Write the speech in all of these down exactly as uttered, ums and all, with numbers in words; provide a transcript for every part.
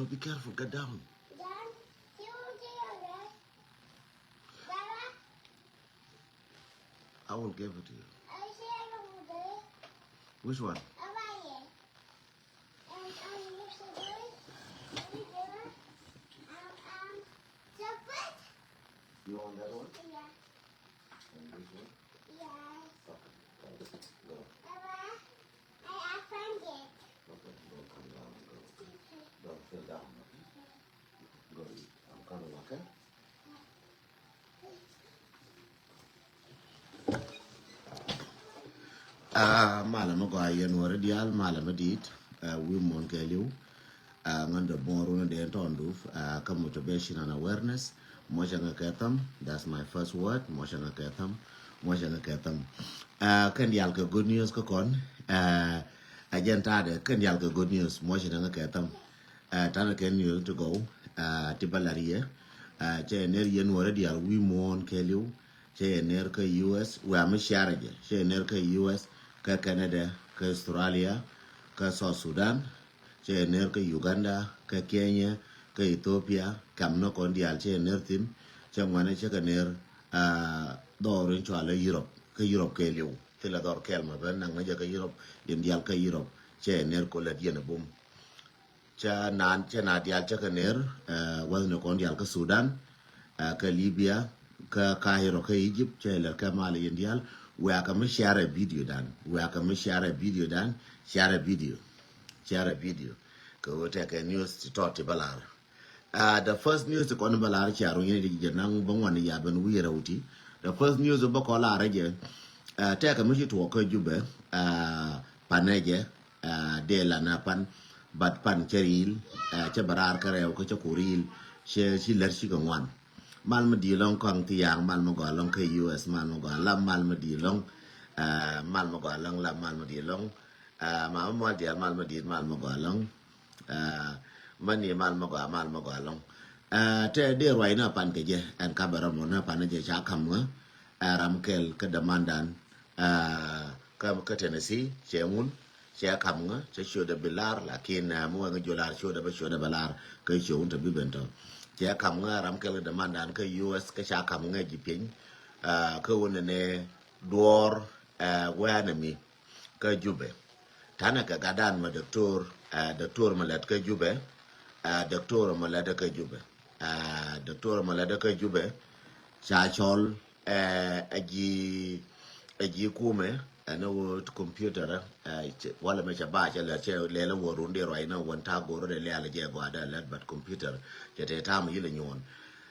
Be careful, get down. I will give it to you. Which one? You want that one? And this one? Okay, go. Okay, go, come down, go. Don't feel down, okay? Go eat. I'm coming, okay? Ah, malɛ mi gɔaa yɛn wä rɛ diaal, malɛ mi di̱i̱t, ah, wi̱i̱ muɔ̱ɔ̱n kɛɛliw. Ah, ŋän dee buɔ̱ɔ̱r wun dee tɔn dup, ah, kä motivation and awareness. Muɔcɛ ŋä kɛ thäm, that's my first word, muɔcɛ ŋä kɛ thäm, muɔcɛ ŋä kɛ thäm. Ah, kɛn diaal kɛ good news kä kɔn, ah, a jɛn ta̱a̱dɛ, kɛn diaal kɛ good news, muɔcɛ ŋä kɛ thäm. Ah, tanɛ kɛn news ti gɔw, ah, ti bä lar yɛ, ah, cɛ ner yɛn wä rɛ diaal wi̱i̱ muɔ̱ɔ̱n kɛɛliw, cɛ yɛ ner kä U S, wia mi ciarɛ jɛ, cɛ yɛ ner kä U S, kä Canada, kä Australia, kä South Sudan, cɛ yɛ ner kä Uganda, kä Kenya, kä Ethiopia, kam ni kɔn diaal cɛ yɛ ner thin, cɛ ŋuanɛ cɛ kɛ ner, ah, dhɔr in cɔalɛ Europe, kä Europe kɛɛliw, thilɛ dhɔr kɛɛl ma ben naŋ ni jɛ kä Europe, yɛn diaal kä Europe, cɛ yɛ ner ko lät yɛn ɛ bum. Cɛ naan, cɛ naan diaal cɛ kɛ ner, eh, wäth ni kɔn diaal kä Sudan, eh, kä Libya, kä Cairo, kä Egypt, cɛ lɛr kɛ mal yɛn diaal. Wia kɛ mi share video dan, wia kɛ mi share video dan, share video, share video. Kɛ wä tɛkɛ news ti tɔt ti bä lar. Ah, the first news ti kɔn bä lar cia runy ni di jɛ naŋ bä ŋuan ya ben wi̱i̱ rɛw ti. The first news bä kɔ lar jɛ, ah, tɛkɛ mi ci tuɔk kä Jubɛ, ah, panɛ jɛ, ah, dee la na pan, but pan cɛ riil, ah, cɛ bɛ raar kä rɛw kä cɛ ku riil, cɛ ci lär ci kɛ ŋuan. Mal mi di lɔŋ kɔŋ ti yaŋ, mal mi gɔa lɔŋ kä U S, mal mi gɔa lam, mal mi di lɔŋ, ah, mal mi gɔa lɔŋ lam, mal mi di lɔŋ, ah, ma mi mual dial, mal mi di, mal mi gɔa lɔŋ. Ah, mani mal mi gɔaa, mal mi gɔaa lɔŋ. Ah, tɛ dee ruac ni a pan kɛ jɛ, ɛn ka bɛ rɔ mɔ ni a pan ni jɛ ca kam ŋä, ah, ram kɛl kä dämandan, ah, kä, kä Tennessee, cɛ ŋun, cɛ kam ŋä, cɛ ciötdɛ bi lar, lakin, ah, mi wɛŋ jɔ lar ciötdɛ bä, ciötdɛ bä lar, kä ciö wun te bi ben tɔ. Cɛ kam ŋä ram kɛl kä dämandan kä U S, kä ca kam ŋä ji̱ piny, ah, kä wun ni duɔɔr, ah, wɛɛnɛ mi. Kä Jubɛ. Tanɛ kɛ gatdan mɛ doktor, ah, doktor mɛ lɛt kä Jubɛ, ah, doktor mɛ lɛt kä Jubɛ, ah, doktor mɛ lɛt kä Jubɛ. Ca cɔl, eh, a ji̱, a ji̱ kumɛ, ɛn wä computer, eh, walɛ mɛ cɛ ba cɛ lɛt cɛ lɛl wä run di ruac ni wän ta goro de lɛl jɛ gɔaa dɛ lɛt, but computer cɛ te tam yilɛ nyuɔn.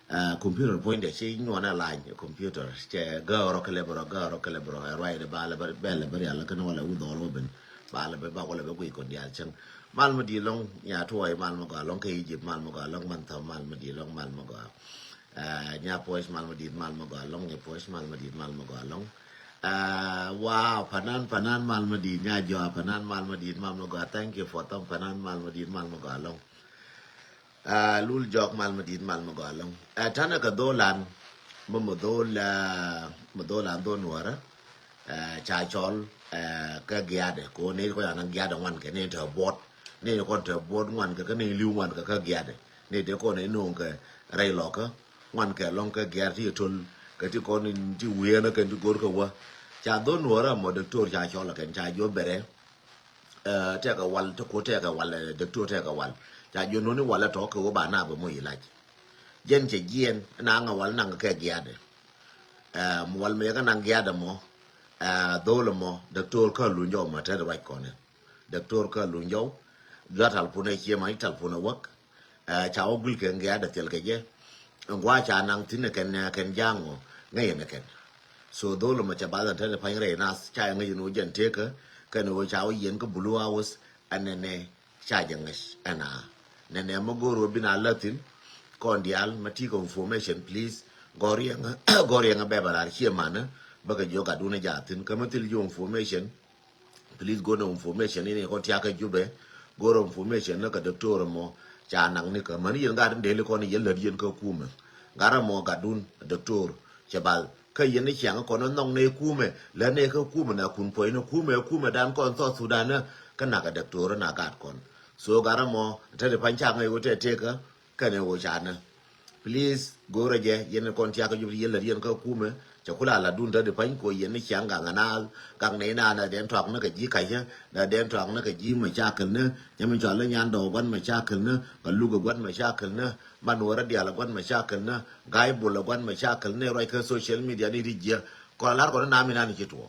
Ah, computer puɔ̱nydɛ ci nyuɔn ɛ lany computer cɛ gäärɔ kɛ lɛ bärɔ, gäärɔ kɛ lɛ bärɔ, ɛ ruacdɛ ba lɛ bä, bɛ lɛ bä rial kɛn walɛ wudhɔl wä ben. Ba lɛ bä, ba walɛ bä guic kɔn diaal cäŋ. Mal mi di lɔŋ nya tuɔɔy, mal mi gɔaa lɔŋ kä Egypt, mal mi gɔaa lɔŋ man thɔm, mal mi di lɔŋ, mal mi gɔaa. Ah, nya puɔc, mal mi di, mal mi gɔaa lɔŋ, nya puɔc, mal mi di, mal mi gɔaa lɔŋ. Ah, wow, panan, panan, mal mi di, nya jɔa, panan, mal mi di, mal mi gɔaa. Thank you for thɔm, panan, mal mi di, mal mi gɔaa lɔŋ. Ah, lul jɔk mal mi dit, mal mi gɔaa lɔŋ. Ah, tanɛ kɛ dholan, mi mi dhol, ah, mi dholan dhol nuɔrä. Ah, ca cɔl, ah, kä giadɛ. Ko ni kɔn anaŋ giadɛ ŋuan kɛ ni tɛ buɔt. Ni kɔn tɛ buɔt ŋuan kɛ, kä ni liw ŋuan kɛ kä giadɛ. Ni dee kɔn ni no̱o̱ŋ kɛ rɛy lɔkä. Ŋuan kɛ lɔŋ kɛ giadɛ ti tol. Kɛ ti kɔn ti wienä kɛ ti gor kɛ wä. Ca dhol nuɔrä mɔ doktor ca cɔl kɛn ca jiɔ bɛrɛ. Eh, tɛkɛ wal, te ko tɛkɛ wal, eh, doktor tɛkɛ wal. Ca jiɔ noni wal tɔ kɛ wä ba na bɛ mo ilac. Jɛn cɛ jiɛn, na ŋa wal naŋ kɛ giadɛ. Eh, wal mɛ kɛ naŋ giadɛ mɔ, eh, dhol mɔ, doktor kä lunjɔw mɔ tɛt ruac kɔnɛ. Doktor kä lunjɔw, jua talpun ɛ cie ma i̱ talpun ɛ wäk. Eh, ca wä gul kɛ ŋia̱a̱dɛ thil kɛ jɛ. Ŋua̱ ca naŋ thi̱n kɛn, kɛn ja̱a̱ŋɔ ŋäc ɛn kɛn. So dhol mɔ ca bath ɛn tɛn pany rɛy nath ca yɛ ŋäc ɛn wä jɛn tekä kɛn wä ca wä yɛn kä Blue House ɛn nɛnɛ ca jɛ ŋäc ɛn a. Nɛnɛ mɛ go̱o̱r wä bin a lä thi̱n kɔn diaal mɛ ti̱i̱ kɛ information please. Gɔ̱r yɛŋ, gɔ̱r yɛŋ bɛbɛ lar cie manä bä kɛ jiök a duun ɛ jaathi̱n kä mɛ thil jiök information. Please go no information ini kɔn tiakä Jubɛ. Go no information ni kɛ doctor mɔ ca naŋ ni kä mani yɛn gat in deli kɔn yɛn lät yɛn kä kumɛ. Gat mɔ gatdun doctor cɛ bal kä yɛn ni ciaŋ kɔn nɔŋ ni kumɛ lät ni kä kumɛ na kun puɔy ni kumɛ kumɛ dan kɔn South Sudan ni kä nak doctor na gat kɔn. So garä mɔ te di pa̱ny ca ŋäc wä te tekä kɛnɛ wä ca nä. Please go̱rä jɛ yɛn kɔn tiakä jop ti yɛn lät yɛn kä kumɛ cɛ kula la dun te di pa̱ny ko yɛn ni ciaŋ gaŋ anaal gaŋ nɛ ina na den tuak ni kɛ ji̱ ka̱cä na den tuak ni kɛ ji̱ mɛ ca kɛl ni nyɛ mi cɔal ni nyan dɔw guan mɛ ca kɛl ni kɛ luk guan mɛ ca kɛl ni man wä rä dial guan mɛ ca kɛl ni ga̱y bul guan mɛ ca kɛl ni ruac kä social media ni ri jiɛ kɔn lar kɔn ni na mi na ni ci tuɔ.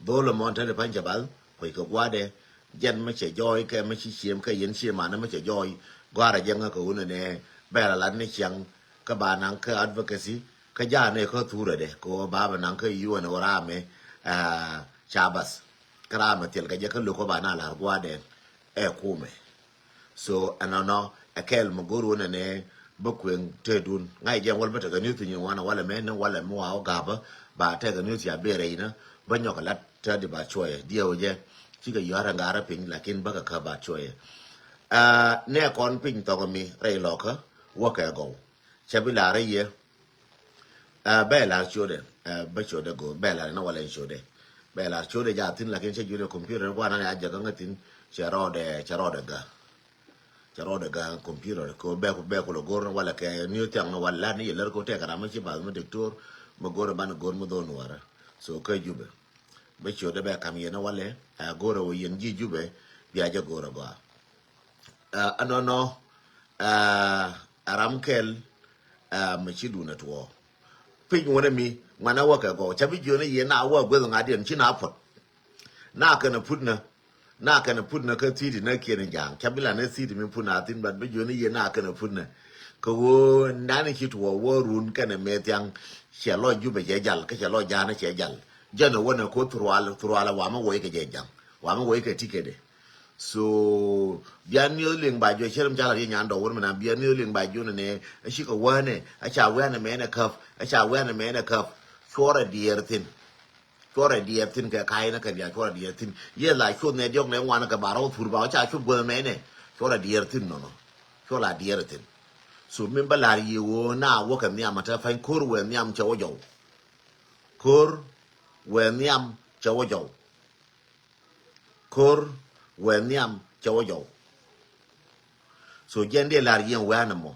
Dhol ɛmɔ te di pa̱ny cɛ bal kuec kɛ gua̱dɛ jɛn mi cɛ jɔɔy kɛ mi ci ciem kɛ yɛn ciem anɛ mi cɛ jɔɔy gua̱rɛ jɛ ŋä kɛ wunɛ nɛ bɛl a lat ni ciaŋ kä ba naŋ kä advocacy kä ja̱a̱n ɛ kä thurɛ dɛ kɛ wä ba bɛ naŋ kä yuɔn ɛ wä ramɛ ca bath kä ramɛ thil kɛ jɛ kä luk kä ba na lar gua̱dɛ ɛ kumɛ. So ɛnɔnɔ ɛ kɛl mi go̱r wunɛ nɛ bä kueŋ tëëdun ŋa̱c jɛ wal bä tekɛ niuth nyin wanɛ walɛ mɛ ni walɛ mi wa wä gabä ba tekɛ niuth ya berɛ inä bä nyɔk lat tëëdi ba cuɔyɛ diɛw jɛ cikɛ yɔ̱a̱rɛ ŋa̱rä piny lakin bä kɛ kä ba cuɔyɛ. Nɛ kɔn piny thɔk mi rɛy lɔkä wäkɛ gɔw cɛ bi la̱rä yɛ. Bɛ lar ciötdɛ bä ciötdɛ go̱o̱r bɛ lar inä walɛ ciötdɛ bɛ lar ciötdɛ ja thin lakin cɛ jiötdɛ computer guanan ya jɛ kä ŋä thin cɛ rɔɔdɛ cɛ rɔɔdɛ gä. Cɛ rɔɔdɛ gä computer kɛ bɛ bɛ kulɛ go̱o̱r ni walɛ kɛ ni thiaŋ ni walɛ lar ni yɛ lär kɛ tɛk ram mi ci bath mi diktor mi go̱o̱r ban go̱o̱r mi dho̱n wärä. So kä jubɛ bä ciötdɛ bɛ kam yɛn ni walɛ a go̱o̱r wä yɛn ji̱ jubɛ bia jɛ go̱o̱r gɔaa. Ɛnɔnɔ a ram kɛl mi ci dun ɛ tuɔɔ. Piny wunɛ mi ŋuanɛ wä kɛ gɔw ca bi jiöni yɛ na wä gueth ŋa̱diɛn ci na puɔt. Na kɛn a put nä na kɛn a put nä kä thiti nä kiɛn ja̱a̱ŋ ca bi la nä thiti mi put na thin bat bi jiöni yɛ na kɛn a put nä. Kɛ ɣöö nani ci tuɔɔ wä run kɛn a mɛ thiaŋ. Cɛ lɔ jupɛ cɛ jal kä cɛ lɔ ja̱a̱n cɛ jal jɛn a wä nɛ koth thurual thurual a wamä woi kɛ jɛ ja̱ŋ wamä woi kɛ ti kɛ dɛ. So bian ni liŋ ba juɛ cɛ rim ca la riɛ nyan dɔwur mi na bian ni liŋ ba juɛ ni ne a ci kɛ wä ne a ca wä ne mɛ ne käp a ca wä ne mɛ ne käp. Cuɔrɛ diɛɛr thin. Cuɔrɛ diɛɛr thin kɛ ka̱y ni kɛ diaal cuɔrɛ diɛɛr thin yɛ la cuɔth nɛ diɔk nɛ ŋuan kɛ ba rɔw thur ba ca cuɔth guäth mɛ ne. Cuɔrɛ diɛɛr thin nɔnɔ. Cuɔrɛ la diɛɛr thin. So min bä lar yi woo na wä kɛ nhiam a te pa̱ny ko̱r wɛ nhiam cɛ wä jɔw. Ko̱r wɛ nhiam cɛ wä jɔw. Ko̱r wɛ nhiam cɛ wä jɔw. So jɛn dee lar yɛn wɛn ɛmɔ.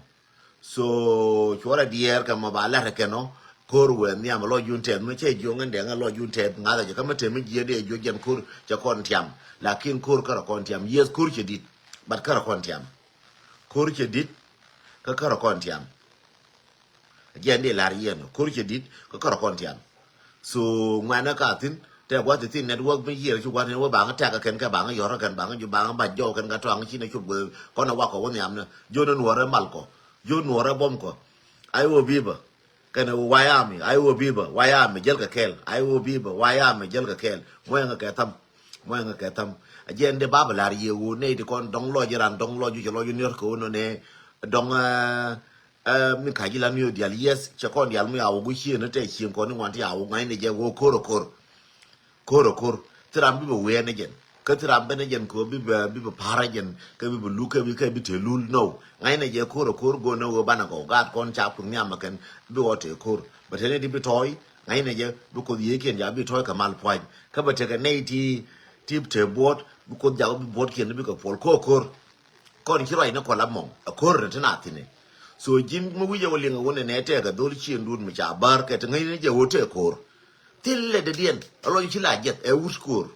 So cuɔrɛ diɛɛr kɛ mɔ ba lar kɛ nɔ. Ko̱r wɛ nhiam lɔ jun tɛth mi cɛ jiɔŋ in dɛŋ lɔ jun tɛth ŋa̱th a jɛ kä mi tɛm mi jiɛ dee jiɔ jɛn ko̱r cɛ kɔn tiam. Lakin ko̱r kärɛ kɔn tiam yes ko̱r cɛ dit. But kärɛ kɔn tiam. Ko̱r cɛ dit kä kärɛ kɔn tiam. Jiɛn di lar yɛn ko̱r cɛ dit kä kärɛ kɔn tiam. So ŋuɛnä ka thin tɛ gua̱th ti thin network mi yiëër ci gua̱th ni wä baŋ tɛk kɛn kɛ baŋ yɔr kɛn baŋ ju baŋ bac jɔw kɛn ka tɔaŋ ci ni cop gueth kɔn a wakɔ wä nhiam ni. Jiön ni nuɔrɛ mal kɔ jiön nuɔrɛ bom kɔ. Ai wä bibä kɛn wä wayami ai wä bibä wayami jäl kɛ kɛl ai wä bibä wayami jäl kɛ kɛl. Muɛŋ kɛ tham. Muɛŋ kɛ tham. A jiɛn di bab lar yɛ wä nɛy ti kɔn dɔŋ lɔc ran dɔŋ lɔc ju cɛ lɔc ju niɔr kɛ wä nɔ nɛ dɔŋ. Ɛ mi ka̱c ilan mi ɣöö diaal yes cɛ kɔn diaal mi a wä gui̱c cieŋ ni tɛ cieŋ kɔn ni ŋuan ti a wä ŋa̱cnɛ jɛ wä ko̱r ɛ ko̱r. Ko̱r ɛ ko̱r. Thi ram bi bɛ wee ni jɛn kä thi ram ben ni jɛn kɛ ɣöö bi bɛ bi bɛ pa̱r ɛ jɛn kɛ bi bɛ luk kɛ bi kɛ bi te lul nɔw. Ŋa̱cnɛ jɛ ko̱r ɛ ko̱r go̱o̱r ni ɣöö banɛ gɔw gaat kɔn ca kuth nhiam ɛ kɛn bi ɣɔw te ko̱r bɛ te ni di bi tɔɔy. Ŋa̱cnɛ jɛ bi koth yiëëkiɛn ca bi tɔɔy kɛ mal pua̱ny kä bɛ tekɛ nɛy ti ti te buɔ̱ɔ̱t bi koth jak bi buɔ̱ɔ̱tkiɛn bi kɛ puɔl ko̱r ko̱r. Kɔn ci ruac ni kɔl amɔŋ a ko̱r ni ti na thi̱n. So ji̱ mi wi̱c a wä liŋ a wun ni nɛ tɛk a dhol cieŋ duut mi ca bär kɛ ti ŋäcni jɛ wä tɛk ko̱r. Thil lɛ dädiɛn a lɔc ci la jiɛth ɛ wut ko̱r.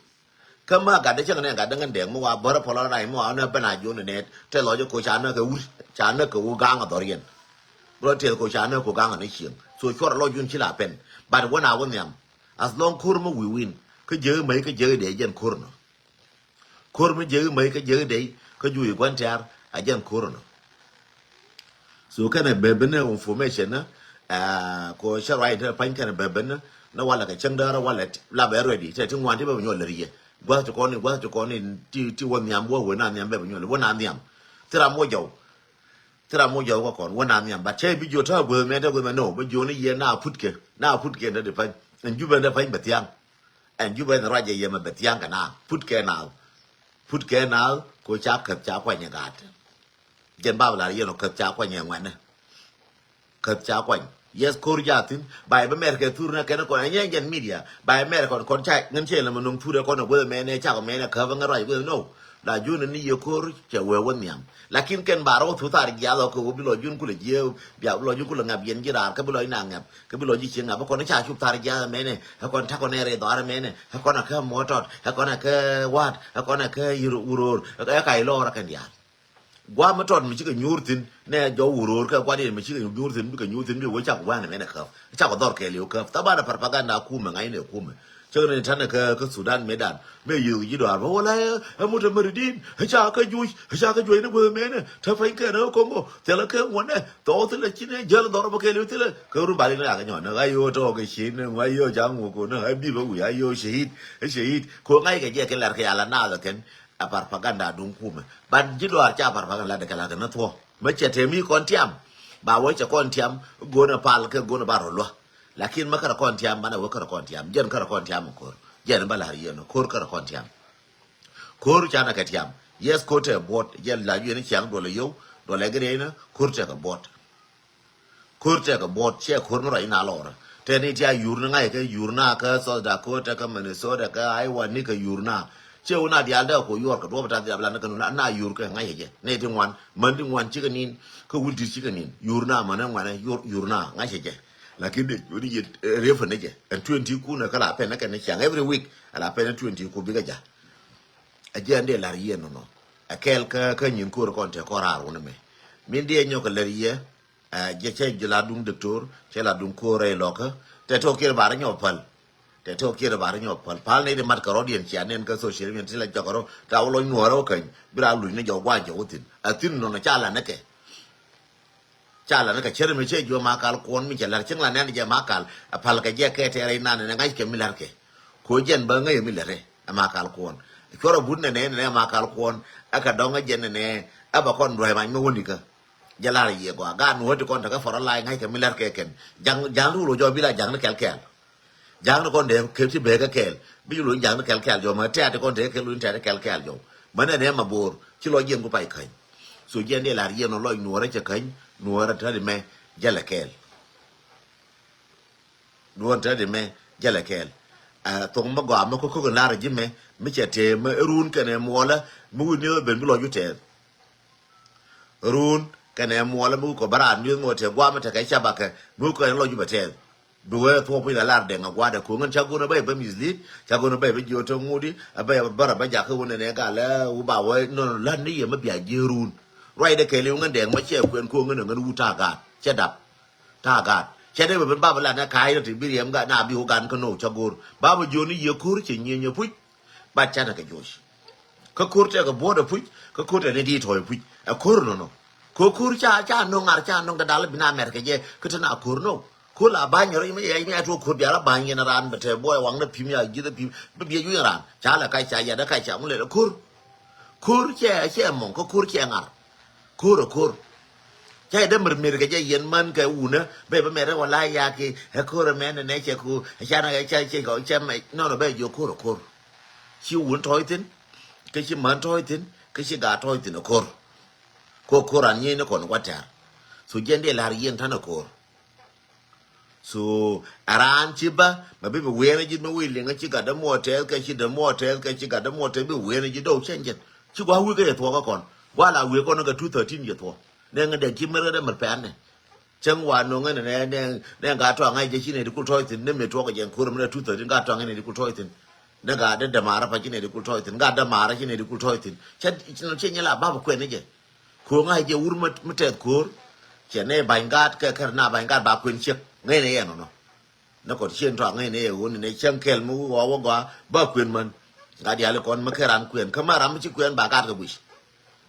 Kä ma gatdä cäŋ nɛ gatdä ŋän dɛɛk mi wa bär a pɔl a rac mi wa nɛ ben a jiɔn ni nɛ tɛ lɔc ko ca nä kɛ wut ca nä kɛ wä gaŋ a dhɔriɛn. Bro tɛth ko ca nä ko gaŋ a ni cieŋ so cuɔr a lɔc jun ci la pɛn. But wä na wä nhiam as long ko̱r mi wi̱i̱ wi̱n kä jiäk mäc kä jiäk dee jɛn ko̱r nɔ. Ko̱r mi jiäk mäc kä jiäk dee kä juuc gua̱n tɛ̈r a jɛn ko̱r nɔ. So kɛnɛ bɛ bi ni information ni ko cä ruac te pa̱ny kɛnɛ bɛ bi ni ni walɛ kɛ cäŋ däärä walɛ lapɛ ready tɛ ti ŋuan ti bɛ bi nyuɔl lär yɛ. Gua̱th ti kɔn ni gua̱th ti kɔn ni ti ti wä nhiam wä wä na nhiam bɛ bi nyuɔl wä na nhiam. Thi ram wä jɔw. Thi ram wä jɔw kä kɔn wä na nhiam but cä bi jiö ta̱a̱ guäth mɛ te guäth mɛ no bä jiö ni yɛ na put kɛ na put kɛ ni di pa̱ny. Ɛn jubɛ ni pa̱ny bɛ thiaŋ. Ɛn jubɛ ni ruac jɛ yɛ mɛ bɛ thiaŋ kɛ na put kɛ na. Put kɛ naath ko ca käth ca kuany ɛ gaat. Jɛn bab lar yɛn ɔ käth ca kuany ɛ ŋuɛnɛ. Käth ca kuany. Yes ko̱r jathin ba yɛ bä mɛr kɛ thur nɛ kɛn kɔn ɛ nyɛ jɛn media ba yɛ mɛr kɔn kɔn ca ŋän cɛ lɛ mɛ no̱ŋ thur ɛ kɔn ɛ gueth mɛnɛ cak mɛnɛ käp ɛ ŋän ruac gueth no. La jun ni ye ko̱r cɛ wee wä nhiam. Lakin kɛn ba rɔ thu thar jiath ɔ kɛ wä bi lɔ jun kulɛ jiee bia bi lɔ jun kulɛ ŋap yɛn ji̱ raar kä bi lɔ ina ŋap kä bi lɔ ji̱ cie ŋap ɛ kɔn ca cup thar jiath ɛmɛnɛ ɛ kɔn takɔ nɛ rɛy dhɔar ɛmɛnɛ ɛ kɔn akä muɔ tɔt ɛ kɔn akä wa̱a̱t ɛ kɔn akä yir wuror ɛ ka ilɔɔr ɛ kɛn diaal. Gua̱a̱m mi tɔt mi cikɛ nyuur thi̱n nɛ jɔw wuror kɛ gua̱a̱r yɛn mi cikɛ nyuur thi̱n bikɛ nyuur thi̱n bikɛ wee cak gua̱a̱n ɛmɛnɛ käp cak dhɔr kɛɛliw käp thaban ɛ parpaganda kumɛ ŋa̱cnɛ kumɛ. Cäk ni tanɛ kä kä Sudan mëëdan mëë yiëëk ji̱ dɔaar bä wala ɛ mut ɛ mɛri din ɛ ca kä juc ɛ ca kä juec ni guäth mëënɛ te pany kɛn ɛ Kongo thilɛ kɛ ŋuɔnɛ thɔɔk thilɛ cinɛ jäl dhɔr bä kɛɛliw thilɛ kɛ run bali ni rak nyɔn ɛ ɣa̱c yo̱o̱ tɔɔk ɛ cin ɛ ŋua̱c yo̱o̱ ca ŋuɔk kɔn ɛ ɣa̱c bipɛ wi̱i̱ ɣa̱c yo̱o̱ cehit ɛ cehit kɛ ɣa̱c kɛ jɛ kɛ lɛr kɛ yala naath ɛ kɛn. A parpaganda duŋ kumɛ. Ban ji̱ dɔaar ca parpaganda lɛ kɛ lakä ni thuɔ. Mɛ cɛ tɛm i̱ kɔn tiam. Ba wä cɛ kɔn tiam go̱n a pal kɛ go̱n a ba rɔ luä. Lakin mɛ kärɛ kɔn tiam banɛ wä kärɛ kɔn tiam jɛn kärɛ kɔn tiam ko̱r. Jɛn ba la̱r yɛn ko̱r kärɛ kɔn tiam. Ko̱r canɛ kɛ tiam. Yes ko̱r tɛ buɔt jɛn la yɛn ciaŋ duɔlɛ yio̱w duɔlɛ gɛ rɛy ni ko̱r tɛ kɛ buɔt. Ko̱r tɛkɛ buɔt cɛ ko̱r mi ruac in a lɔrä. Tɛn in ti a yur ni ŋa̱c kɛ yur na kä South Dakota kä Minnesota kä Iowa ni kɛ yur na. Cɛ wun a dial dɛ ko yuɔr kɛ duɔp ta dial blan kɛ nun na yur kɛ ŋa̱c kɛ jɛ. Nɛ ti ŋuan män ti ŋuan cikɛ nin kä wul ti cikɛ nin yur na män ŋuan yur yur na ŋa̱c kɛ jɛ. Lakin de wun yɛ ref ni jɛ ɛn twenty kun kä la pɛn kɛ ni ciaŋ every week a la pɛn twenty ku bikɛ ja. A jɛ ɛn de lar yɛ nɔnɔ. A kɛl kä kä nyin ko̱r kɔn tɛ kɔn rar wun mɛ. Min diɛ nyɔk a lar yɛ. Ɛ, jɛ cɛ jɛ la duŋ doktor, cɛ la duŋ ko̱r rɛy lɔkä. Tɛ tɔk kiɛr bar nyɔk päl. Tɛ tɔk kiɛr bar nyɔk päl. Pal ni di mat kɛ rɔdiɛn cia nɛn kä social media ti la jɔk rɔ. Ta wä lɔny nuɔrɛ wä käny. Bi ra luny ni jɔk gua̱n jɔk wä thin. A thin nɔnɔ ca la ni kɛ. Ca la ni kɛ cɛr mi cɛ juɔ ma kal kuɔn mi cɛ lar cieŋ la nɛn jɛ ma kal. A pal kɛ jɛ kɛ tɛrɛ inan ni ŋa̱c kɛ mi lar kɛ. Ko jɛn bä ŋäc mi lɛt ɛ ma kal kuɔn. Cuɔr a but nɛnɛ nɛnɛ ma kal kuɔn. Ɛ kɛ dɔŋ ɛ jɛn nɛnɛ ɛ bä kɔn duɔ̱c mac mi wä nikä. Jɛ lar yiëë gɔaa gaat mi wä ti kɔn tekɛ fɔrɔ lac ŋa̱ckɛ mi lɛt kɛ kɛn. Ja̱ŋ ja̱ŋ ti wul wä jɔɔk bi la ja̱ŋ ni kɛl kɛɛl. Ja̱ŋ ni kɔn dee kɛ ti bee kɛ kɛɛl bi ci luny ja̱ŋ ni kɛl kɛɛl jɔɔk mɛ tɛ̈t ti kɔn tekɛ kɛ luny tɛ̈t ti kɛl kɛɛl jɔɔk. Mɛ nɛnɛ ma bo̱o̱r ci lɔ jiɛn ku pay käny. So jiɛn dee lar yiëë nɔ lɔc nuɔɔrä cɛ käny nuɔɔrä täti mɛ jälɛ kɛɛl. Duɔ̱n te di mɛ jälɛ kɛɛl. Ɛ, thok mɛ gɔaa mɛ ko̱k ko̱k in lar ji̱ mɛ mi cɛ tëë mɛ run kɛnɛ muɔlä mi wi̱n ni ben bi lɔc wi̱ tɛɛth. Run kɛnɛ muɔlä mi wi̱ kɔ bä raan mi̱eth mɔ tëë gua̱a̱ mi tekɛ cabakɛ mi wi̱ kɔ kɛnɛ lɔc wi̱ bɛ tɛɛth. Bi wee thuɔ̱k puc la lar dɛŋ a gua̱a̱dɛ ko̱ ŋän ca go̱n a bä yɛ bä mislead ca go̱n a bä yɛ bä ji̱ ɣä te ŋut i̱ a bä yɛ bä rɔ bä jakä wun nɛnɛ gal ɛ wu ba wee nɔn la̱t ni yɛ mi bia ji̱ run. Ruacdɛ kɛɛliw ŋän dɛŋ mɛ cɛ kuɛn ko̱ ŋän ɛ ŋän wut ta̱a̱ gaat cɛ dap. Ta̱a̱ gaat cɛ dee bɛ ben bapɛ lat nɛ ka̱a̱c rɔ ti bi riɛm gat na bi wä gan kä no̱o̱k cä go̱o̱r bapɛ jiɔni yiëë ko̱r cɛ nyieenyɛ puc. Bat canɛ kɛ joc kä ko̱r tɛkɛ buɔ̱ɔ̱t ɛ puc kä ko̱r tɛni diit tɔ̱ɔ̱c ɛ puc ɛ ko̱r nɔnɔ. Ko̱r ko̱r ca ca no̱o̱ŋ ŋar ca no̱o̱ŋ kɛ dal bi na mɛr kɛ jɛ kä te na ko̱r no̱o̱k ko̱r la ba̱ny rɔ mi yɛ mi a tuɔɔk ko̱r bial a ba̱ny yɛn raan bɛ tɛ buɔy waŋ dɛ pi̱m ya ji̱th ɛ pi̱m bi biɛ juny raan ca lɛ kac ca yat ɛ kac ca ŋun lɛ ko̱r. Ko̱r cɛ cɛ mɔŋ kä ko̱r cɛ ŋar. Ko̱r ɛ ko̱r. Cä yɛ dee mɛr mɛr kɛ jɛ yɛn män kɛ wunä bɛ bä mɛr ɛ wala ya ki ɛ ko̱r ɛ mɛn ɛ nɛ cɛ ku ɛ ca na cɛ cɛ cɛ mɛ nɔnɔ bɛ jiɔ ko̱r ɛ ko̱r. Ci wun tɔ̱ɔ̱c thi̱n kä ci män tɔ̱ɔ̱c thi̱n kä ci gaa tɔ̱ɔ̱c thi̱n ɛ ko̱r. Ko̱r ko̱r an nyiey ni kɔn gua̱tɛr. So jiɛn dee la̱r yɛn ta̱n ɛ ko̱r. So a raan ci bä mɛ bi bi wiɛɛn ji̱ mɛ wi̱i̱ liŋä ci gat dämuɔɔr tɛth kɛ ci dämuɔɔr tɛth kɛ ci gat dämuɔɔr tɛth bi wiɛɛn ji̱ dɔw cɛn jɛn ci gua̱a̱k wi̱i̱ kä yɛ thuɔ̱k kä kɔn gua̱a̱k la wi̱i̱ kɔn kä two thirteen yɛ thuɔ̱k nɛ ŋä dɛk ci mɛr kä dämɛr pɛn nɛ. Cäŋ wa no̱ŋ ɛn nɛ nɛ nɛ gat tɔ̱a̱ŋ ɛ jɛ ci nɛ di kul tɔ̱ɔ̱c thi̱n nɛ mɛ tuɔ̱k ɛ jɛn ko̱r mɛ nɛ two thirteen gat tɔ̱a̱ŋ ɛ nɛ di kul tɔ̱ɔ̱c thi̱n. Nɛ gat dämaarä pa ci nɛ di kul tɔ̱ɔ̱c thi̱n gat dämaarä ci nɛ di kul tɔ̱ɔ̱c thi̱n. Cɛ cɛ nyɛ la bapɛ kuɛn ni jɛ. Ko̱o̱ŋ a jɛ wur mi tɛth ko̱o̱r. Cɛ nɛ ba̱ny gaat kɛ kɛr na ba̱ny gaat ba kuën ciek ŋäcnɛ yɛ nɔnɔ. Nɛ kɔt cien tɔa ŋäcnɛ yɛ ɣöö ni nɛ cäŋ kɛl mi wä wä gɔaa ba kuën män. Gat diaal ikɔn mi kɛ ran kuɛn kä ma ram mi ci kuɛn ba gaat kɛ guic.